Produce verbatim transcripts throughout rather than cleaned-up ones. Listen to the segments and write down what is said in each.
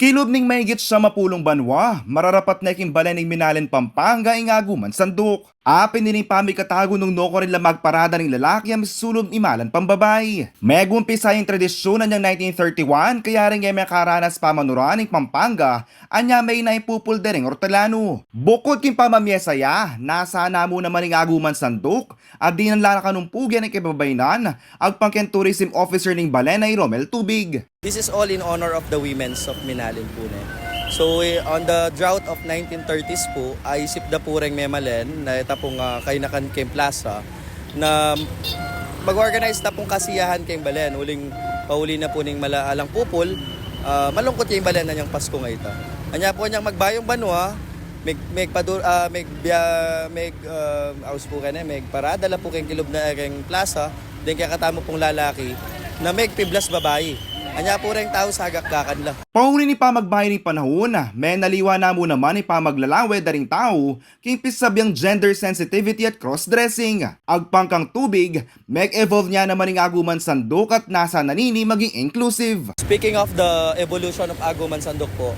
Kilub ning mahigit siyam a pulung banua, mararapat ne king balen ning Minalin, Pampanga, ing aguman sanduk. Apin ini ing pamikatagu nung nukarin la magparada ring lalaki a misulub ing malan pang babai. Megumpisa ya ing tradisyun inyang nineteen thirty-one, kaya rin e mekaranas pamanuran ning Pampanga, anya me ing pupul dereng ortelanu. Bukud king pamamyesa ya, nasana mu naman ing aguman sanduk, at dinan la kanung pugi ning kebabainan, agpang keng tourism officer ning balen a i Romel Tubig. This is all in honor of the women's of Minalin pu ne. So, eh, on the drought of nineteen thirties pu, aisip da pu reng memalen, na ita pung, ah, kainakan keng plaza, na mag-organize da pung kasiyahan keng balen, uling pauli na pu ning mala-, alang pupul, ah, malungkut ya ing balen inyang Pasku a ita. Anya pu inyang magbayung banua, meg-, megpadu-, ah, meg-, bia-, meg-, ah, aus pu kene, megparada la pu keng kilub na, keng plaza, deng kekatamu pung lalaki, na megpiblas babai. Anya pu reng tau sagakgakan la. Pauli ning pamagbayu ning panaun, menaliwa na mu naman ing pamaglalawe da ring tau, king pisasabiang gender sensitivity at cross-dressing. Agpang kang Tubig, meg-evolve ne naman ing aguman sanduk at nasana nini maging inclusive. Speaking of the evolution of aguman sanduk pu,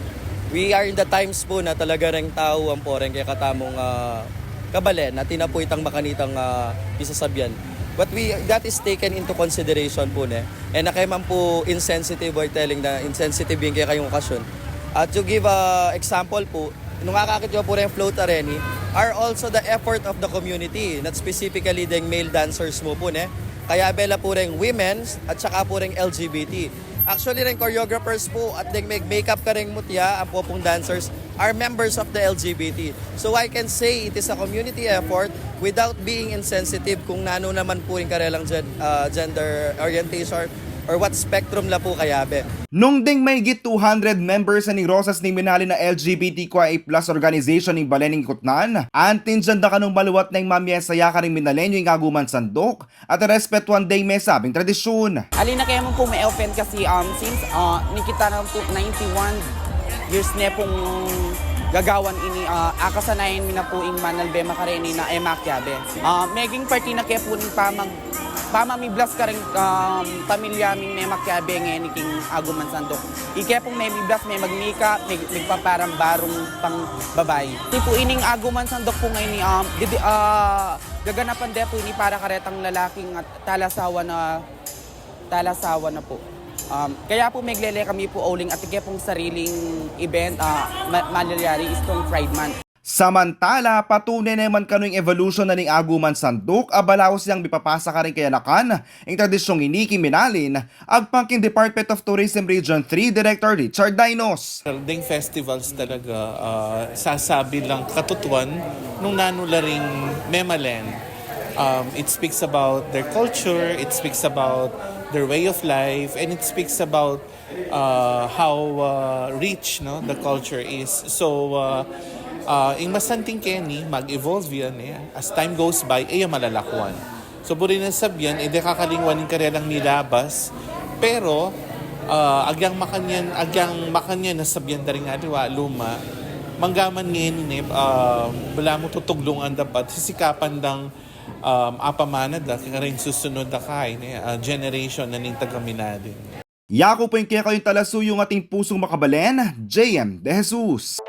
we are in the times pu na talaga reng tau ampo reng kekatamung, ah, kabalen, atin na pu itang makanitang, ah, pisasabian. What we, that is taken into consideration pu ne. E na ke man pu insensitive or telling na insensitive ing kekayung okasyon. At to give a example pu, nung akakit yu pu reng float a reni, are also the effort of the community, not specifically deng male dancers mu pu ne. Kayabe la pu reng women's at saka pu reng L G B T. Actually, reng choreographers pu at deng meg-makeup kareng mutya, ampo pung dancers, are members of the L G B T. So I can say it is a community effort without being insensitive kung nanu naman pu ing karelang gen-, ah, gender orientation or what spectrum la pu kayabe. Nung deng mahigit two hundred members na ning Rosas ning Minalin a L G B T Q I A plus organization ning balen ning Kutnan, anting dinan da kanung maluat neng mamyesa ya karing Minalenyo ing aguman sanduk, at respetuan deng mesabing tradisyun. Ali na ke man pu ma-offend kasi, um, since, ah, nikita na pu ninety-one years ne pung gagawan ini, ah, akasanayan mi na pu ing manalbe makareni na e makiabe. Ah, meging parti na ke pu ning pamag-, pamamiblas kareng, um, pamilya ming me makiabe ngeni king aguman sanduk. Ike pung memiblas me mag-makeup, me-, megpaparambarung pang babai. Iti pu ining aguman sanduk pu ngeni, um, didi-, ah, gaganapan de pu ini para karetang lalaking at talasawa na, talasawa na pu. Um, kaya pu meglele kami pu uling atin ke pung sariling event, ah, ma-, malyari itang Pride Month. Samantala, patune ne man kanu ing evolution na ning aguman sanduk, a balaus yang mipapasa karing kayanakan ing tradisyung ini king Minalin, agpang king Department of Tourism Region three Director Richard Dainos. Deng festivals talaga, ah, sasabi lang katutuan nung nanu la ring memalen. Um, it speaks about their culture, it speaks about their way of life, and it speaks about, uh, how, uh, rich, no, the culture is. So, uh, uh, ing masanting keni, mag-evolve yan, eh. As time goes by, e ya malalakuan. So, buri nang sabyan, e de kakalingwan ing karelang milabas. Pero, ah, agyang makanyan, agyang makanyan a sabyan da ring aliwa, luma, manggaman ngeni ne, ah, balamu tutuglungan da pa at sisikapan dang, um, apamana da karing susunod a kain, eh, ah, generation na ning taga-Minalin. Yaku pu ing kekayung talasuyu, atin pusung makabalen, J M De Jesus.